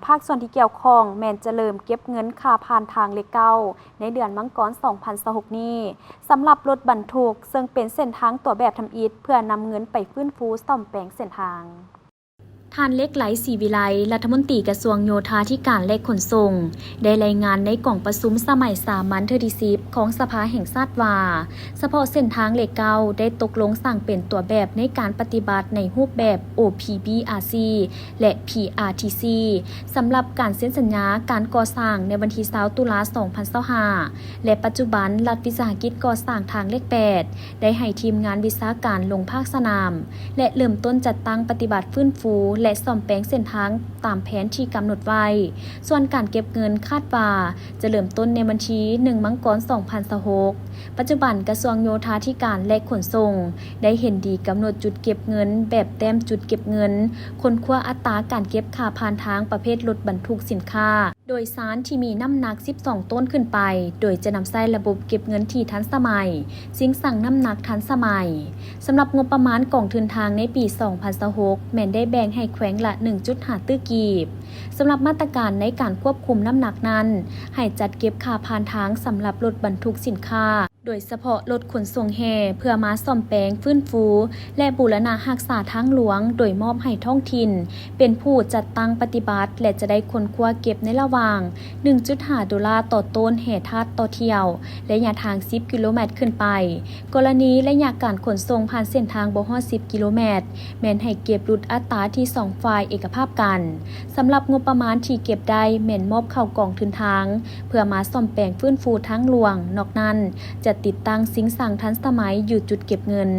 ພາກສ່ວນທີ່ກ່ຽວຂ້ອງແມ່ນຈະເລີ່ມເກັບເງິນຄ່າຜ່ານທາງເລກເກົ້າໃນເດືອນມັງກອນ ສອງພັນຊາວຫົກນີ້ ສຳລັບລົດບັນທຸກ ເຊິ່ງເປັນເສັ້ນທາງຕົວແບບທຳອິດ ເພື່ອນຳເງິນໄປຟື້ນຟູສ້ອມແປງເສັ້ນທາງ. ທ່ານ ເລັກໄລ ສີວິໄລ ລັດຖະມົນຕີກະຊວງໂຍທາທິການ ແລະ ຂົນສົ່ງ ໄດ້ລາຍງານໃນກອງປະຊຸມສະໄໝສາມັນເທື່ອທີສິບ ຂອງສະພາແຫ່ງຊາດວ່າ ສະເພາະເສັ້ນທາງເລກເກົ້າ ໄດ້ຕົກລົງສ້າງເປັນຕົວແບບໃນການປະຕິບັດໃນຮູບແບບ ໂອ ພີ ບີ ອາ ຊີ ແລະ ພີ ອາ ທີ ຊີ ສຳລັບການເຊັນສັນຍາການກໍ່ສ້າງໃນວັນທີ ຊາວ ຕຸລາ ສອງພັນຊາວຫ້າ ແລະ ປັດຈຸບັນ ລັດວິສາຫະກິດກໍ່ສ້າງທາງເລກແປດ ໄດ້ໃຫ້ທີມງານວິຊາການລົງພາກສະໜາມ ແລະ ເລີ່ມຕົ້ນຈັດຕັ້ງປະຕິບັດຟື້ນຟູ ແລະ ສ້ອມແປງເສັ້ນທາງຕາມແຜນທີ່ກຳນົດໄວ້. ສ່ວນການເກັບເງິນຄາດວ່າຈະເລີ່ມຕົ້ນໃນວັນທີ ໜຶ່ງ ມັງກອນ ສອງພັນຊາວຫົກ. ປັດຈຸບັນກະຊວງໂຍທາທິການ ແລະ ຂົນສົ່ງ ໄດ້ເຫັນດີກຳນົດຈຸດເກັບເງິນແບບແຕ້ມຈຸດເກັບເງິນ, ຄົ້ນຄວ້າອັດຕາການເກັບຄ່າຜ່ານທາງປະເພດລົດບັນທຸກສິນຄ້າໂດຍສານທີ່ມີນ້ຳໜັກ ສິບສອງ ໂຕນຂຶ້ນໄປ, ໂດຍຈະນຳໃຊ້ລະບົບເກັບເງິນທີ່ທັນສະໄໝ, ຊິງຊັງນ້ຳໜັກທັນສະໄໝ. ສຳລັບງົບປະມານກອງທຶນທາງໃນປີ ສອງພັນຊາວຫົກ ແມ່ນໄດ້ແບ່ງໃຫ້ແຂວງລະ ໜຶ່ງຈຸດຫ້າ ຕື້ກີບ. ສຳລັບມາດຕະການໃນການຄວບຄຸມນ້ຳໜັກນັ້ນ, ໃຫ້ຈັດເກັບຄ່າຜ່ານທາງສຳລັບລົດບັນທຸກສິນຄ້າ ໂດຍສະເພາະລົດຂົນສົ່ງແຮ່ ເພື່ອມາສ້ອມແປງ, ຟື້ນຟູ ແລະ ບູລະນະຮັກສາທາງຫຼວງ, ໂດຍມອບໃຫ້ທ້ອງຖິ່ນເປັນຜູ້ຈັດຕັ້ງປະຕິບັດ ແລະ ຈະໄດ້ຄົ້ນຄວ້າເກັບໃນລະຫວ່າງ ໜຶ່ງຈຸດຫ້າ ໂດລາຕໍ່ໂຕນແຮ່ທາດຕໍ່ຖ້ຽວ, ໄລຍະທາງ ສິບ ກິໂລແມັດຂຶ້ນໄປ. ກໍລະນີໄລຍະການຂົນສົ່ງຜ່ານເສັ້ນທາງບໍ່ຮອດ ສິບ ກິໂລແມັດ ແມ່ນໃຫ້ເກັບຫຼຸດອັດຕາທີ່ສອງຝ່າຍເອກະພາບກັນ. ສຳລັບງົບປະມານທີ່ເກັບໄດ້ແມ່ນມອບເຂົ້າກອງທຶນທາງ ເພື່ອມາສ້ອມແປງຟື້ນຟູທາງຫຼວງ, ນອກນັ້ນຈະຕິດຕັ້ງຊິງຊັງທັນສະໄໝຢູ່ຈຸດເກັບເງິນ.